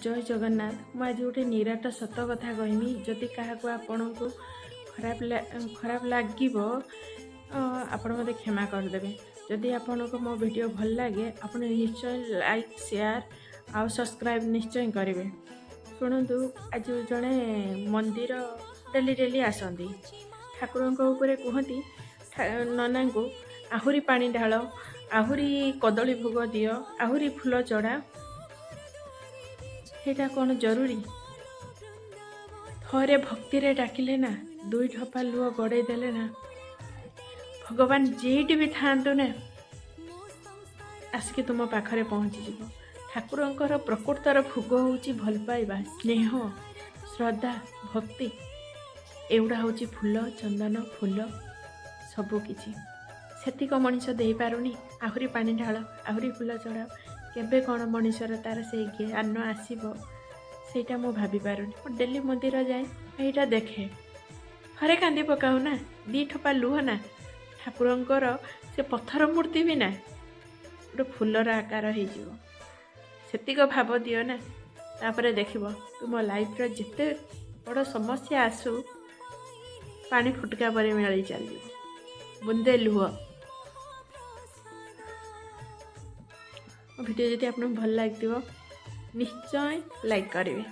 ଜୟ ଜଗନ୍ନାଥ। ମୁଁ ଆଜି ଗୋଟେ ନିରାଟ ସତ କଥା କହିମି। ଯଦି କାହାକୁ ଆପଣଙ୍କୁ ଖରାପ ଲାଗିବ, ଆପଣ ମୋତେ କ୍ଷମା କରିଦେବେ। ଯଦି ଆପଣଙ୍କୁ ମୋ ଭିଡ଼ିଓ ଭଲ ଲାଗେ, ଆପଣ ନିଶ୍ଚୟ ଲାଇକ୍, ସେୟାର ଆଉ ସବସ୍କ୍ରାଇବ୍ ନିଶ୍ଚୟ କରିବେ। ଶୁଣନ୍ତୁ, ଆଜି ଜଣେ ମନ୍ଦିର ଡେଲି ଡେଲି ଆସନ୍ତି। ଠାକୁରଙ୍କ ଉପରେ କୁହନ୍ତି ନନାଙ୍କୁ, ଆହୁରି ପାଣି ଢାଳ, ଆହୁରି କଦଳୀ ଭୋଗ ଦିଅ, ଆହୁରି ଫୁଲ ଚଢ଼ା। ସେଇଟା କ'ଣ ଜରୁରୀ? ଥରେ ଭକ୍ତିରେ ଡାକିଲେ ନା, ଦୁଇ ଠୋପା ଲୁହ ଗଡ଼େଇ ଦେଲେ ନା, ଭଗବାନ ଯେଇଠି ବି ଥାଆନ୍ତୁ ନା, ଆସିକି ତୁମ ପାଖରେ ପହଞ୍ଚିଯିବ। ଠାକୁରଙ୍କର ପ୍ରକୃତର ଭୋଗ ହେଉଛି ଭଲ ପାଇବା, ସ୍ନେହ, ଶ୍ରଦ୍ଧା, ଭକ୍ତି। ଏଗୁଡ଼ା ହେଉଛି ଫୁଲ, ଚନ୍ଦନ, ଫୁଲ, ସବୁକିଛି। ସେତିକ ମଣିଷ ଦେଇପାରୁନି, ଆହୁରି ପାଣି ଢାଳ, ଆହୁରି ଫୁଲ ଚଢ଼ାଅ। କେବେ କ'ଣ ମଣିଷର ତାର ସେଇ ଜ୍ଞାନ ଆସିବ, ସେଇଟା ମୁଁ ଭାବିପାରୁନି। ମୁଁ ଡେଲି ମନ୍ଦିର ଯାଏ, ଏଇଟା ଦେଖେ। ଥରେ କାନ୍ଦି ପକାଉ ନା, ଦୁଇ ଠୋପା ଲୁହ ନା, ଠାକୁରଙ୍କର ସେ ପଥର ମୂର୍ତ୍ତି ବି ନା ଗୋଟେ ଫୁଲର ଆକାର ହେଇଯିବ। ସେତିକ ଭାବ ଦିଅ ନା, ତାପରେ ଦେଖିବ ତୁମ ଲାଇଫ୍ର ଯେତେ ବଡ଼ ସମସ୍ୟା ଆସୁ, ପାଣି ଫୁଟକା ପରି ମିଳେଇ ଚାଲିଯିବ। ବୁନ୍ଦେ ଲୁହ। ମୋ ଭିଡ଼ିଓ ଯଦି ଆପଣଙ୍କୁ ଭଲ ଲାଗିଥିବ, ନିଶ୍ଚୟ ଲାଇକ୍ କରିବେ।